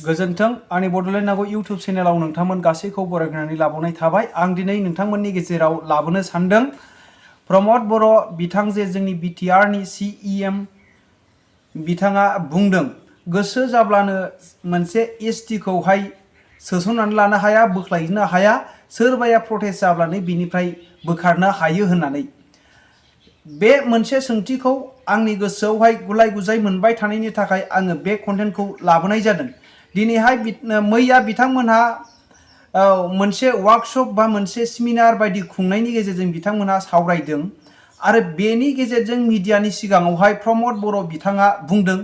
गोजोन्थों आंनि बड'लेण्ड नागौ इउट्यूब चेनेलाव नोंथांमोन गासैखौ बरायनानै लाबोनाय थाबाय। आं दिनै नोंथांमोननि गेजेराव लाबोनो सानदों प्रमद बर' बिथां जे जोंनि बिटिआर नि CEM बिथाङा बुंदों गोसो जाब्लानो मोनसे ST खौहाय सोसननानै लानो हाया, बोख्लायनो हाया, सोरबाया प्रटेस्ट जाब्लानो बिनिफ्राय बोखारनो हायो होननानै। बे मोनसे सोंथिखौ आंनि गोसोआवहाय गुलाय गुजाय मोनबाय थानायनि थाखाय आङो बे कन्टेन्टखौ लाबोनाय जादों। दिनैहाय मैया बिथांमोनहा मोनसे वर्कशप बा मोनसे सेमिनार बायदि खुंनायनि गेजेरजों बिथांमोनहा सावरायदों आरो बेनि गेजेरजों मिडियानि सिगाङावहाय प्रमद बर' बिथाङा बुंदों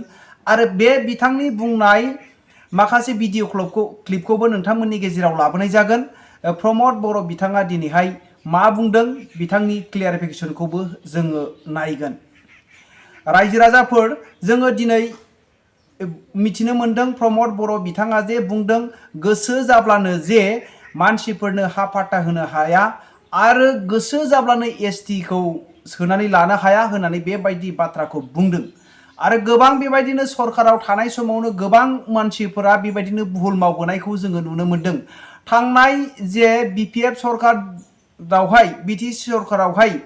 आरो बे बिथांनि बुंनाय माखासे भिडिअ क्लिपखौबो नोंथांमोननि गेजेराव लाबोनाय जागोन। प्रमद बर' बिथाङा दिनैहाय मा बुंदों बिथांनि क्लियारिफिकेसनखौबो जोङो नायगोन। रायजो राजाफोर, जोङो दिनै मिथिनो मोनदों प्रमद बर' बिथाङा जे बुंदों गोसो जाब्लानो जे मानसिफोरनो हा फाट्टा होनो हाया आरो गोसो जाब्लानो ST खौ सोनानै लानो हाया होननानै बेबायदि बाथ्राखौ बुंदों। आरो गोबां बेबायदिनो सरकाराव थानाय समावनो गोबां मानसिफोरा बेबायदिनो भुल मावबोनायखौ जोङो नुनो मोनदों। थांनाय जे BPF सरकारावहाय BTC सरकारावहाय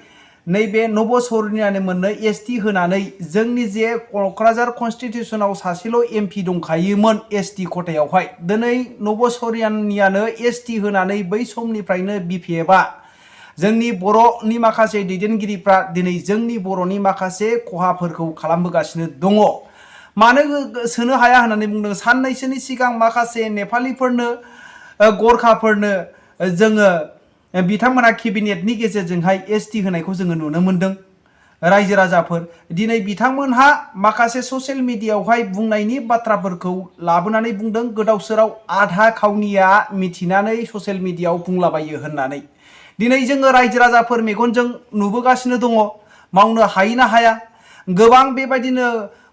नैबे नब सरनियानो मोननो ST होनानै जोंनि जे क'क्राझार कन्स्टिटिउसनाव सासेल' MP दंखायोमोन ST खथायावहाय, दिनै नब सरियानियानो ST होनानै बै समनिफ्रायनो BPFआ जोंनि बर'नि माखासे दैदेनगिरिफ्रा दिनै जोंनि बर'नि माखासे खहाफोरखौ खालामबोगासिनो दङ। मानो सोनो हाया होननानै बुंदों, साननैसोनि सिगां माखासे नेपालिफोरनो गरखाफोरनो जोङो बिथांमोना केबिनेटनि गेजेरजोंहाय ST होनायखौ जोङो नुनो मोनदों। रायजो राजाफोर, दिनै बिथांमोनहा माखासे ससियेल मिडियायावहाय बुंनायनि बाथ्राफोरखौ लाबोनानै बुंदों गोदाव सोराव आधा खावनिया मिथिनानै ससियेल मिडियायाव बुंलाबायो होननानै। दिनै जोङो रायजो राजाफोर मेगनजों नुबोगासिनो दङ, मावनो हायो ना हाया। गोबां बेबायदिनो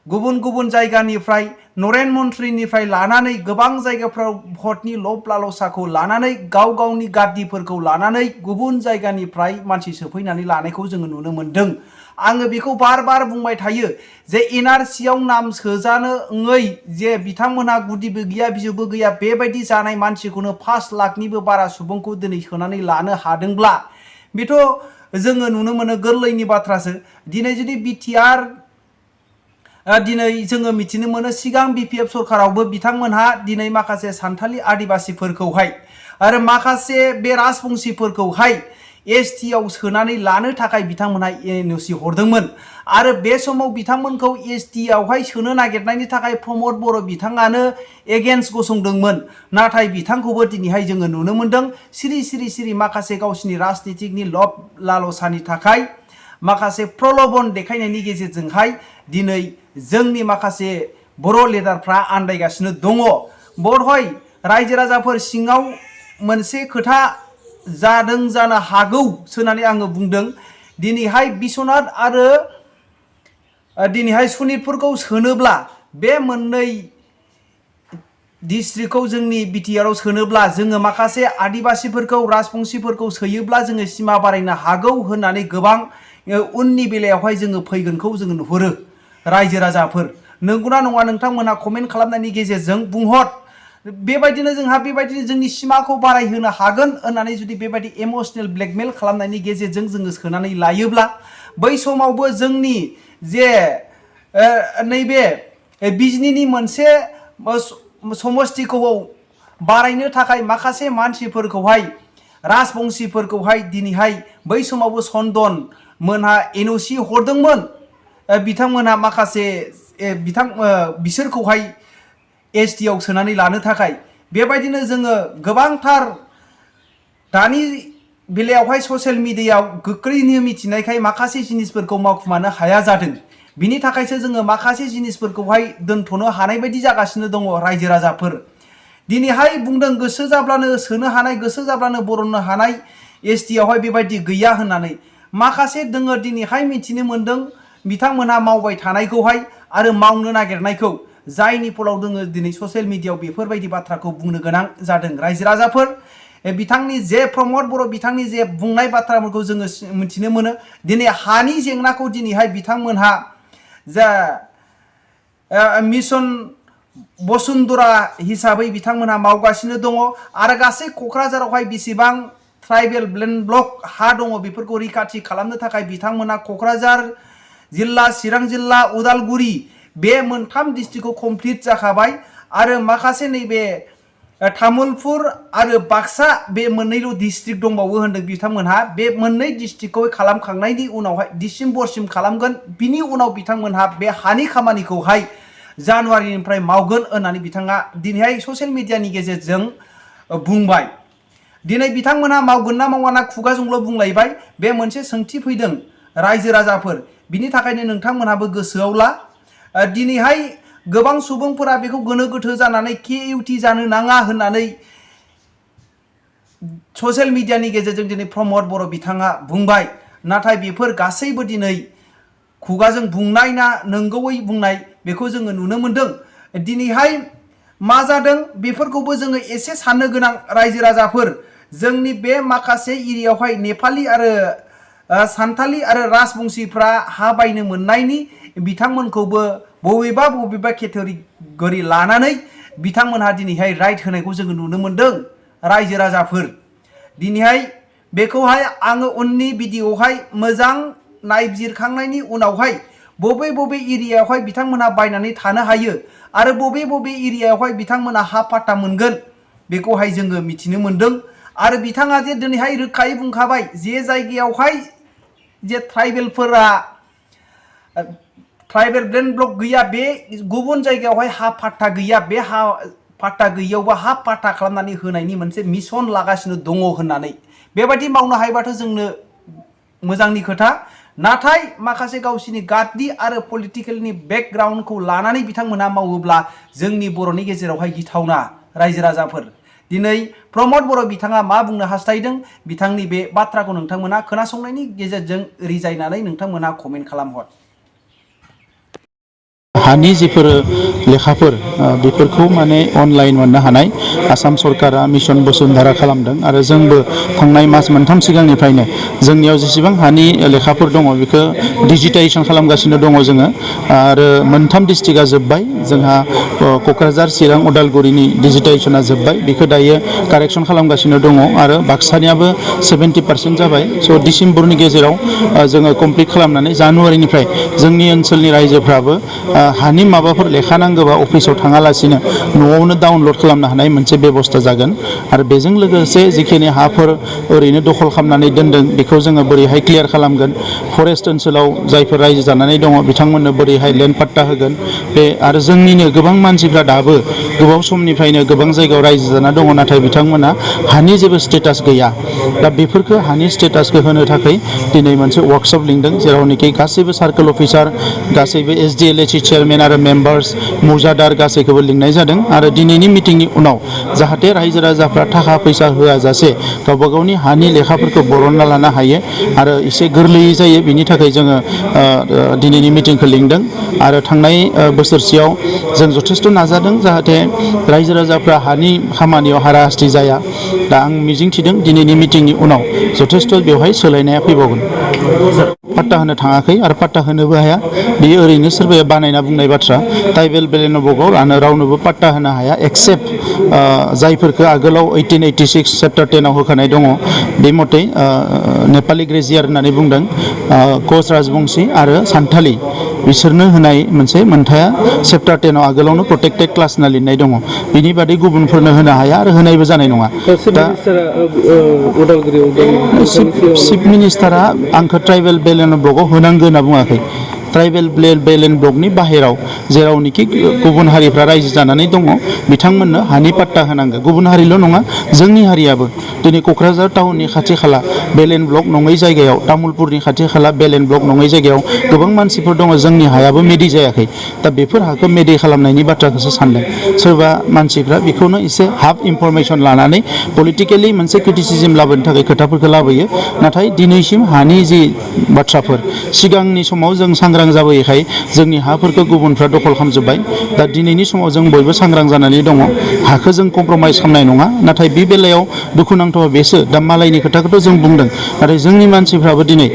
गुबुन गुबुन जायगानिफ्राय नरेन मन्थ्रिनिफ्राय लानानै गोबां जायगाफ्राव भटनि लब लालसाखौ लानानै गाव गावनि गाद्दिफोरखौ लानानै गुबुन जायगानिफ्राय मानसि सोफैनानै लानायखौ जोङो नुनो मोनदों। आङो बेखौ बार बार बुंबाय थायो जे NRC आव नाम सोजानोङै जे बिथांमोनहा गुदिबो गैया बिजौबो गैया बेबायदि जानाय मानसिखौनो 5 लाखनिबो बारा सुबुंखौ दिनै सोनानै लानो हादोंब्ला बेथ' जोङो नुनो मोनो गोरलैनि बाथ्रासो। दिनै जुदि बिटिआर दिनै जोङो मिथिनो मोनो सिगां BPF सरकारावबो बिथांमोनहा दिनै माखासे सान्थालि आदिबासिफोरखौहाय आरो माखासे बे राजबंसिफोरखौहाय ST आव सोनानै लानो थाखाय बिथांमोनहा NOC हरदोंमोन आरो बे समाव बिथांमोनखौ ST आवहाय सोनो नागिरनायनि थाखाय प्रमद बर' बिथाङानो एगेन्स्ट गसंदोंमोन। नाथाय बिथांखौबो दिनैहाय जोङो नुनो मोनदों सिरि सिरि सिरि माखासे गावसिनि राजनितिकनि लब लालसानि थाखाय माखासे प्रलबन देखायनायनि गेजेरजोंहाय दिनै जोंनि माखासे बर' लिडारफ्रा आन्दायगासिनो दङ। बरहय रायजो राजाफोर, सिङाव मोनसे खोथा जादों जानो हागौ होननानै आङो बुंदों। दिनैहाय बिश्वनाथ आरो दिनैहाय सनितपुरखौ सोनोब्ला बे मोननै डिस्ट्रिक्टखौ जोंनि बिटिआर आव सोनोब्ला जोङो माखासे आदिबासिफोरखौ राजबंसिफोरखौ सोयोब्ला जोङो सिमा बारायनो हागौ होननानै गोबां उननि बेलायावहाय जोङो फैगोनखौ जोङो नुहुरो। रायजो राजाफोर, नंगौना नङा नोंथांमोनहा कमेन्ट खालामनायनि गेजेरजों बुंहर। बेबायदिनो जोंहा बेबायदिनो जोंनि सिमाखौ बारायहोनो हागोन होननानै जुदि बेबायदि इमोसनेल ब्लेकमेल खालामनायनि गेजेरजों जोङो सोनानै लायोब्ला बै समावबो जोंनि जे नैबे बिजनीनि मोनसे समस्थिखौ बारायनो थाखाय माखासे मानसिफोरखौहाय राजबंसिफोरखौहाय दिनैहाय बै समावबो चन्दन मोनहा NOC हरदोंमोन। बिथांमोनहा माखासे बिसोरखौहाय ST आव सोनानै लानो थाखाय। बेबायदिनो जोङो गोबांथार दानि बेलायावहाय ससियेल मिडियायाव गोख्रैनो मिथिनायखाय माखासे जिनिसफोरखौ मावखुमानो हाया जादों। बिनि थाखायसो जोङो माखासे जिनिसफोरखौहाय दोनथ'नो हानाय बायदि जागासिनो दङ। रायजो राजाफोर, दिनैहाय बुंदों गोसो जाब्लानो सोनो हानाय, गोसो जाब्लानो बरननो हानाय ST आवहाय बेबायदि गैया होननानै। माखासे दोङो दिनैहाय मिथिनो मोनदों बिथांमोनहा मावबाय थानायखौहाय आरो मावनो नागिरनायखौ, जायनि फलाव दोङो दिनै ससियेल मिडियायाव बेफोरबायदि बाथ्राखौ बुंनो गोनां जादों। रायजो राजाफोर, बिथांनि जे प्रमद बर' बिथांनि जे बुंनाय बाथ्राफोरखौ जोङो मिथिनो मोनो। दिनै हानि जेंनाखौ दिनैहाय बिथांमोनहा जा मिशन बसुन्धरा हिसाबै बिथांमोनहा मावगासिनो दङ आरो गासै क'क्राझारावहाय बेसेबां ट्राइबेल लेन्ड ब्लक हा दङ बेफोरखौ रैखाथि खालामनो थाखाय बिथांमोनहा क'क्राझार जिल्ला चिरां जिल्ला उदालगुरि बे मोनथाम डिस्ट्रिक्टखौ कमप्लिट जाखाबाय आरो माखासे नैबे तामुलपुर आरो बाक्सा बे मोननैल' डिस्ट्रिक्ट दंबावो होनदों बिथांमोनहा बे मोननै डिस्ट्रिक्टखौ खालामखांनायनि उनावहाय डिसेम्बरसिम खालामगोन बिनि उनाव बिथांमोनहा बे हानि खामानिखौहाय जानुवारिनिफ्राय मावगोन होननानै बिथाङा दिनैहाय ससियेल मिडियानि गेजेरजों बुंबाय। दिनै बिथांमोनहा मावगोन ना मावा ना खुगाजोंल' बुंलायबाय बे मोनसे सोंथि फैदों रायजो राजाफोर बिनि थाखायनो नोंथांमोनहाबो गोसोआव ला। दिनैहाय गोबां सुबुंफोरा बेखौ गोनो गोथो जानानै KUT जानो नाङा होननानै ससियेल मिडियानि गेजेरजों दिनै प्रमद बर' बिथाङा बुंबाय नाथाय बेफोर गासैबो दिनै खुगाजों बुंनाय ना नंगौयै बुंनाय बेखौ जोङो नुनो मोनदों। दिनैहाय मा जादों बेफोरखौबो जोङो एसे साननो गोनां रायजो राजाफोर जोंनि बे माखासे एरियायावहाय नेपालि आरो सान्थालि आरो राजबंशीफ्रा हा बायनो मोननायनि बिथांमोनखौबो बबेबा केटेगरि लानानै बिथांमोनहा दिनैहाय राइट होनायखौ जोङो नुनो मोनदों रायजो राजाफोर। दिनैहाय बेखौहाय आङो उननि भिडिअआवहाय मोजां नायबिजिरखांनायनि उनावहाय बबे एरियायावहाय बिथांमोनहा बायनानै थानो हायो आरो बबे एरियायावहाय बिथांमोनहा हा पाट्टा मोनगोन बेखौहाय जोङो मिथिनो मोनदों। आरो बिथाङा जे दिनैहाय रोखायै बुंखाबाय जे जायगायावहाय जे ट्राइबेलफोरा ट्राइबेल लेन्ड ब्लक गैया बे गुबुन जायगायावहाय हा पाट्टा गैया बे हा पाट्टा गैयियावबो हा पाट्टा खालामनानै होनायनि मोनसे मिशन लागासिनो दङ होननानै बेबायदि मावनो हायोबाथ' जोंनो मोजांनि खोथा। नाथाय माखासे गावसिनि गादनि आरो पलिटिकेलनि बेकग्राउन्डखौ लानानै बिथांमोनहा मावोब्ला जोंनि बर'नि गेजेरावहाय गिथावना रायजो राजाफोर। दिनै प्रमद बर' बिथाङा मा बुंनो हास्थायदों बिथांनि बे बाथ्राखौ नोंथांमोना खोनासंनायनि गेजेरजों रिजायनानै नोंथांमोना कमेन्ट खालामहर। हानि जिफोर लेखाफोर बेफोरखौ माने अनलाइन मोननो हानाय आसाम सरकारा मिशन बसुन्धरा खालामदों आरो जोंबो थांनाय मास मोनथाम सिगांनिफ्रायनो जोंनियाव जेसेबां हानि लेखाफोर दङ बेखौ डिजिटाइजेसन खालामगासिनो दङ जोङो आरो मोनथाम डिस्ट्रिक्टआ जोब्बाय जोंहा क'क्राझार चिरां उदालगुरिनि डिजिटाइजेसना जोब्बाय बेखौ दायो कारेक्सन खालामगासिनो दङ आरो बाक्सानियाबो 70% जाबाय। स' डिसेम्बरनि गेजेराव जोङो कमप्लिट खालामनानै जानुवारिनिफ्राय जोंनि ओनसोलनि रायजोफ्राबो हानि माबाफोर लेखा नांगौबा अफिसाव थाङालासिनो न'आवनो डाउनलड खालामनो हानाय मोनसे बेबस्था जागोन आरो बेजों लोगोसे जिखिनि हाफोर ओरैनो दखल खालामनानै दोनदों बेखौ जोङो बोरैहाय क्लियार खालामगोन फरेस्ट ओनसोलाव जायफोर रायजो जानानै दङ बिथांमोननो बोरैहाय लेन्ड पाट्टा होगोन बे आरो जोंनिनो गोबां मानसिफ्रा दाबो गोबाव समनिफ्रायनो गोबां जायगायाव रायजो जाना दङ नाथाय बिथांमोना हानि जेबो स्टेटास गैया। दा बेफोरखौ हानि स्टेटासखौ होनो थाखाय दिनै मोनसे वार्कशप लिंदों जेरावनोखि गासैबो सार्कोल अफिसार गासैबो SDLHC चेयारमेन आरो मेम्बार्स मौजादार गासैखौबो लिंनाय जादों आरो दिनैनि मिटिंनि उनाव जाहाथे रायजो राजाफ्रा थाखा फैसा होआजासे गावबा गावनि हानि लेखाफोरखौ बरनना लानो हायो आरो एसे गोरलैयै जायो बिनि थाखाय जोङो दिनैनि मिटिंखौ लिंदों आरो थांनाय बोसोरसेयाव जों जथेस्थ' नाजादों जाहाथे रायजो राजाफ्रा हानि खामानियाव हाराहास्ति जाया। दा आं मिजिंथिदों दिनैनि मिटिंनि उनाव जथेस्थ' बेवहाय सोलायनाया फैबावगोन। पाट्टा होनो थाङाखै आरो पाट्टा होनोबो हाया बेयो ओरैनो सोरबाया बानायना बुंनाय बाथ्रा। ट्राइबेल बेलेन बकआव रावनोबो पाट्टा होनो हाया एक्सेप्ट जायफोरखौ आगोलाव 1886 चेप्टार 10 आव होखानाय दङ बे मथै नेपालि ग्रेजियार होननानै बुंदों कच राजबंशी आरो सान्थालि बिसोरनो होनाय मोनसे मोनथाया चेप्टार 10 आव आगोलावनो प्रटेक्टेड क्लास होनना लिरनाय दङ बिनि बादै गुबुनफोरनो होनो हाया आरो होनायबो जानाय नङा। दा चिफ मिनिस्टारा आंखौ ट्राइबेल बेलेन ब्लकआव होनांगौ होनना बुङाखै। ट्राइबेल बेलेन ब्लकनि बाहेराव जेरावनोखि गुबुन हारिफ्रा रायजो जानानै दङ बिथांमोननो हानि पाट्टा होनांगौ। गुबुन हारिल' नङा जोंनि हारियाबो दिनै क'क्राझार टाउननि खाथि खाला बेलेन ब्लक नङै जायगायाव तामुलपुरनि खाथि खाला बेलेन ब्लक नङै जायगायाव गोबां मानसिफोर दङ जोंनि हायाबो मेडि जायाखै। दा बेफोर हाखौ मेडि खालामनायनि बाथ्राखौसो सानदों सोरबा मानसिफ्रा बेखौनो एसे हाफ इनफरमेसन लानानै पलिटिकेलि मोनसे क्रिटिसिजम लाबोनो थाखाय खोथाफोरखौ लाबोयो नाथाय दिनैसिम हानि जि बाथ्राफोर सिगांनि समाव जों सांग्रां सांग्रां जाबोयैखाय जोंनि हाफोरखौ गुबुनफ्रा दखल खालामजोब्बाय दा दिनैनि समाव जों बयबो सांग्रां जानानै दङ हाखौ जों कमप्रमाइज खालामनाय नङा नाथाय बे बेलायाव दुखुनांथाव बेसो दा मालायनि खोथाखौथ' जों बुंदों नाथाय जोंनि मानसिफ्राबो दिनै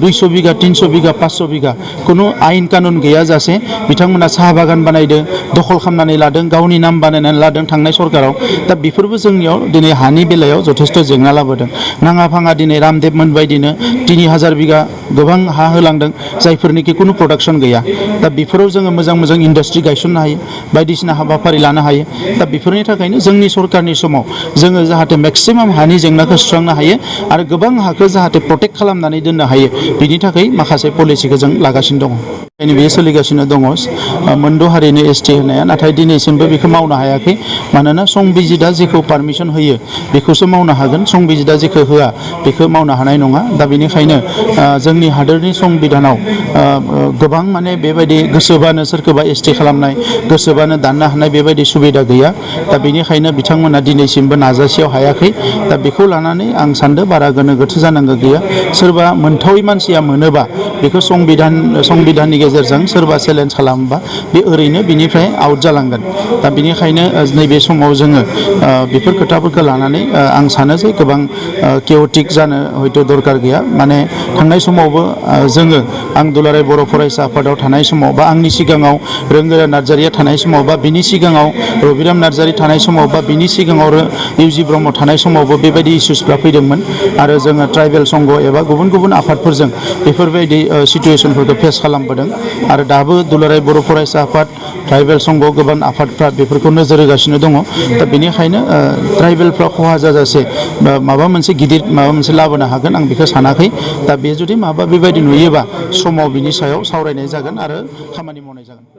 200 बिगा 300 बिगा 500 बिगा खुनु आयेन कानुन गैयाजासे बिथांमोना साहा बागान बानायदों दखल खालामनानै लादों गावनि नाम बानायनानै लादों थांनाय सरकाराव दा बेफोरबो जोंनियाव दिनै हानि बेलायाव जथेस्थ' जेंना लाबोदों नाङा फाङा दिनै रामदेब मोनबायदिनो 3000 बिगा गोबां हा होलांदों जायफोरनिखि खुनु प्रडाक्सन गैया दा बेफोराव जोङो मोजां मोजां इन्डास्ट्रि गायसननो हायो बायदिसिना हाबाफारि लानो हायो दा बेफोरनि थाखायनो जोंनि सरकारनि समाव जोङो जाहाथे मेक्सिमाम हानि जेंनाखौ सुस्रांनो हायो आरो गोबां हाखौ जाहाथे प्रटेक्ट खालामनानै दोननो हायो बिनि थाखाय माखासे पलिसिखौ जों लागासिनो दङ बेखायनो बेयो सोलिगासिनो दङ मोनद' हारिनि एसटि होनाया नाथाय दिनैसिमबो बेखौ मावनो हायाखै मानोना संबिजिदा जेखौ पारमिसन होयो बेखौसो मावनो हागोन संबिजिदा जेखौ होआ बेखौ मावनो हानाय नङा दा बेनिखायनो जोंनि हादोरनि संबिधानाव गोबां माने बेबायदि गोसोबानो सोरखौबा एसटि खालामनाय गोसोबानो दाननो हानाय बेबायदि सुबिदा गैया दा बेनिखायनो बिथांमोना दिनैसिमबो नाजासेयाव हायाखै दा बेखौ लानानै आं सान्दों बारा गोनो गोथो जानांगौ गैया सोरबा मोनथावै मानसिया मोनोबा बेखौ संबिधाननि गेजेरजों सोरबा चेलेन्ज खालामोबा बे ओरैनो बिनिफ्राय आउट जालांगोन दा बेनिखायनो नैबे समाव जोङो बेफोर खोथाफोरखौ लानानै आं सानो जे गोबां केअटिक जानो हयथ' दरकार गैया माने थांनाय समावबो जोङो आं दुलाराय बर' फरायसा आफादाव थानाय समाव बा आंनि सिगाङाव रोंगोरा नार्जारिया थानाय समाव बा बिनि सिगाङाव रबिराम नार्जारि थानाय समाव बा बिनि सिगाङाव इउजि ब्रह्म थानाय समावबो बेबायदि इसुसफ्रा फैदोंमोन आरो जोङो ट्राइबेल संघ एबा गुबुन गुबुन आफादफोरजों बेफोरबायदि सिटुवेसनफोरखौ फेस खालामबोदों आरो दाबो दुलाराय बर' फरायसा आफाद ट्राइबेल संघ गोबां आफादफ्रा बेफोरखौ नोजोर होगासिनो दङ दा बेनिखायनो ट्राइबेलफ्रा खहा जाजासे माबा मोनसे गिदिर माबा मोनसे लाबोनो हागोन आं बेखौ सानाखै दा बे जुदि माबा बेबायदि नुयोबा समाव बिनि सायाव सावरायनाय जागोन आरो खामानि मावनाय जागोन